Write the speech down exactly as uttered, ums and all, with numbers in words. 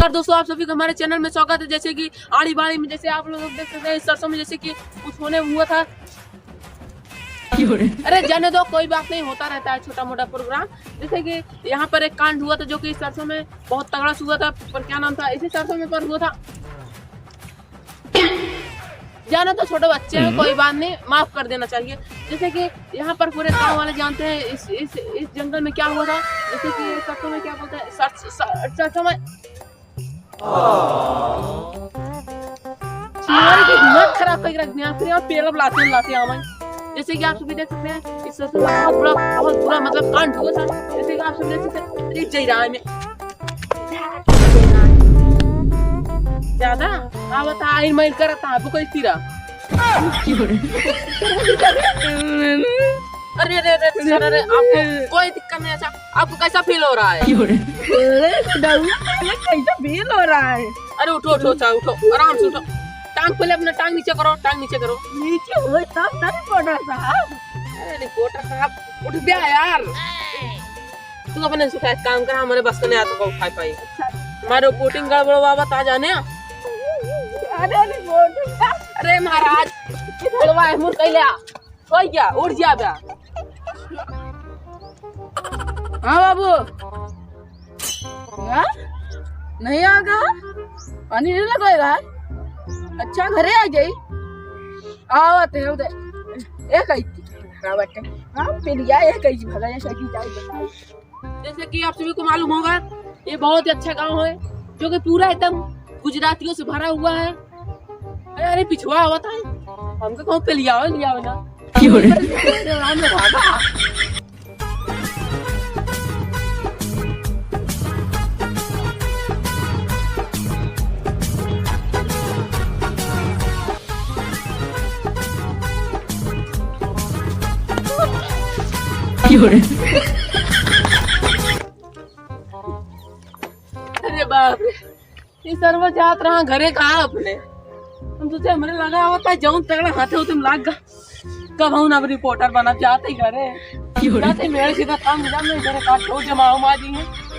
नमस्कार दोस्तों, आप सभी का हमारे channel में स्वागत है। जैसे कि आड़ी बाड़ी में, जैसे आप लोग देख सकते हैं, इस सरसों में जैसे कि कुछ होने हुआ था। अरे जाने दो, कोई बात नहीं, होता रहता है छोटा मोटा program। जैसे कि यहाँ पर एक कांड हुआ था, जो कि सरसों में बहुत तगड़ा से हुआ था, पर क्या नाम था, इसी सरसों में पर हुआ था। जाने तो, छोटे बच्चे हैं, हम्म। कोई बात नहीं, माफ कर देना चाहिए। जैसे कि यहाँ पर पूरे गांव वाले जानते हैं इस, इस, इस जंगल में क्या हुआ था। जैसे कि सरसों में क्या बोलते हैं, सर-, सर-, सरसों में चिंगारी के दिमाग खराब करके रख दिया, फिर यहाँ पेड़ अब लाते लाते आवे। जैसे कि आप सभी देख सकते हैं, इस सरसों में बहुत बुरा, बहुत बुरा, मतलब, कांड हुआ था। जैसे कि आप सभी देख सकते हैं, अरे जय राम में ज्यादा आवत आइन माइन करत, आपको कोई सिरा। अरे, अरे, अरे, अरे, अरे, आपको कोई दिक्कत नहीं है, अच्छा, आपको कैसा feel हो रहा है? अरे, डरू, ये कैसा feel हो रहा है? अरे, उठो, उठो, अच्छा, उठो, आराम से उठो। टांग पहले अपना टांग नीचे करो, टांग नीचे करो। नीचे हो, तब ना reporter साहब। अरे, reporter साहब, उठ गया यार। तू अपने सुखा एक काम कर, हमारे बस का नहीं आता, उठा पाई। अच्छा। हमारे reporting गड़बड़ बाबा, ता जाने। अरे, reporting का? अरे महाराज, गड़बड़ है, मुड़ कैले आ। सो गया, उठ जा बे। हाँ बाबू। हाँ? नहीं आगा? पानी नहीं लगेगा? अच्छा, घरे आ जाई। आवत है उधर। एक आई थी। हाँ, बटे। हाँ, फिर या एक आई थी, भगा या सही जाई बताई। जैसे कि आप सभी को मालूम होगा, ये बहुत ही अच्छा गांव है, जो कि पूरा एकदम गुजरातियों से भरा हुआ है। अरे, अरे, पिछुआ आवत है, हमको कहूँ पे लियाओ, लियाओ ना। क्यों रे? अरे, राम रे, भागा। क्यों रे? अरे बाप रे, ई सरवा जात रहा घरे, कहा अपने। हम सोचे हमरे लगा आवत है, जौन तगड़ा हाथे होते में लाग गा। कब हम अब reporter बनब, जाते ही घरे। क्यों रे? जाते मेरे सीधा काम मिला, मैं घरे काट धो जमा उमा दी है।